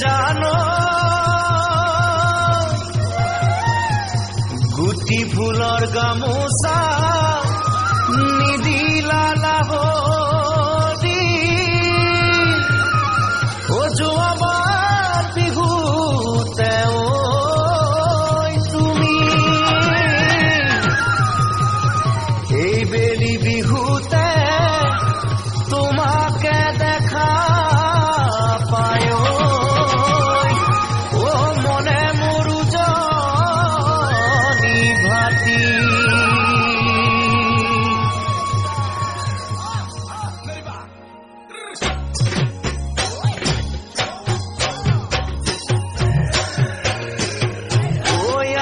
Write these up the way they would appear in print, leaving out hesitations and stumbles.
জানো গুটি ফুলৰ গামোচা নিদিলা লাহৰি, অ যোৱাবাৰ বিহুতে তুমি এইবেলি বিহুতে তোমাকে দেখা পায় ও মনে মোৰ উজনি ভাটি।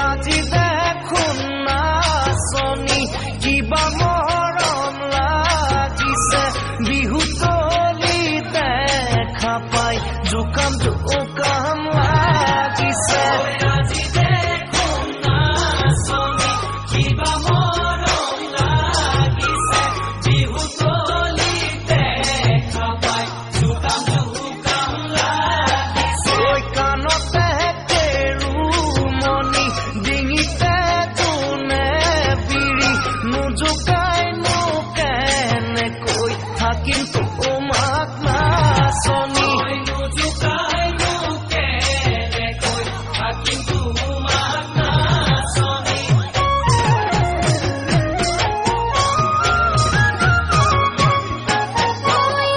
আজি দেখোন নাচনী কিবা মৰম লাগিছে, বিহু তলি দেখা পাই জোকাম জোকাম লাগিছে। আজি দেখোন নাচনী কিবা মৰম লাগিছে, বিহু তলি দেখা পাই জোকাম জোকাম লাগিছে। ঐ কাণতে কেৰুমণি, ডিঙিতে তোনে বিৰি, নোজোকাই নো কেনেকৈ থাকিম তোমাক নাচনী। নোজোকাইনো কেনেকৈ থাকিম তোমাক নাচনী।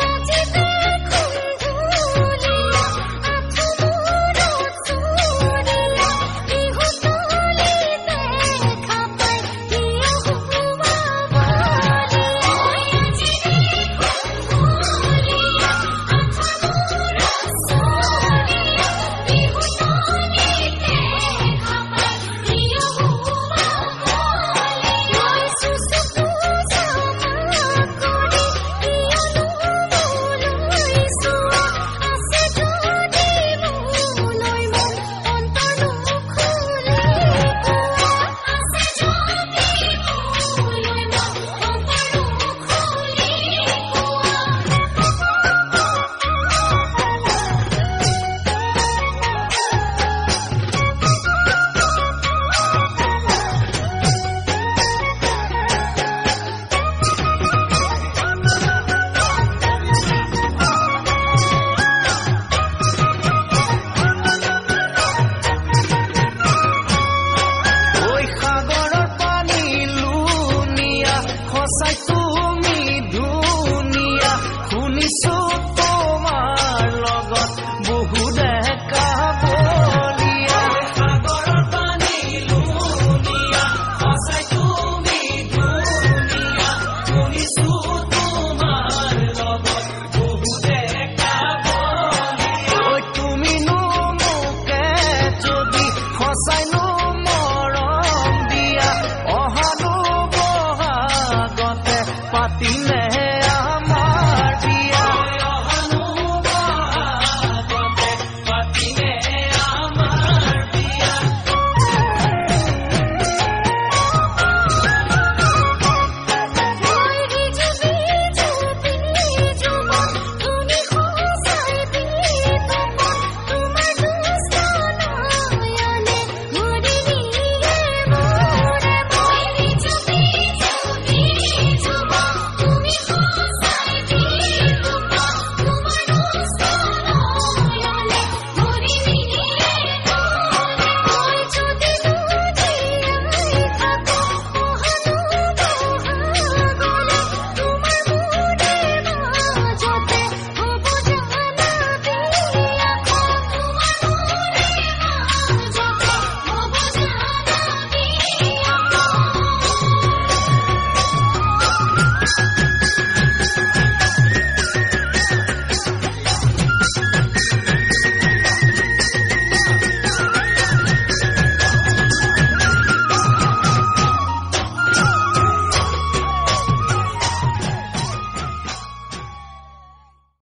আজি দেখোন ঢুলীয়া আঁঠু মূৰত চুৰিয়া, বিহু তলি দেখা পাই কিয় হোৱা বলিয়া। আজি দেখোন ঢুলীয়া আঁঠু মূৰত চুৰিয়া, বিহু তলি দেখা পাই কিয় হোৱা বলিয়া। চুচু জামা কৰি কিয়নো মোলৈ চোৱা, আছে যদি মোলৈ মন অন্তৰ নুখুলি কোৱা। আছে যদি মোলৈ মন অন্তৰ নুখুলি কোৱা। ঐ সাগৰৰ পানী লুণীয়া, সঁচাই তুমি ধুনীয়া, শুনিছো তোমাৰ লগত বহু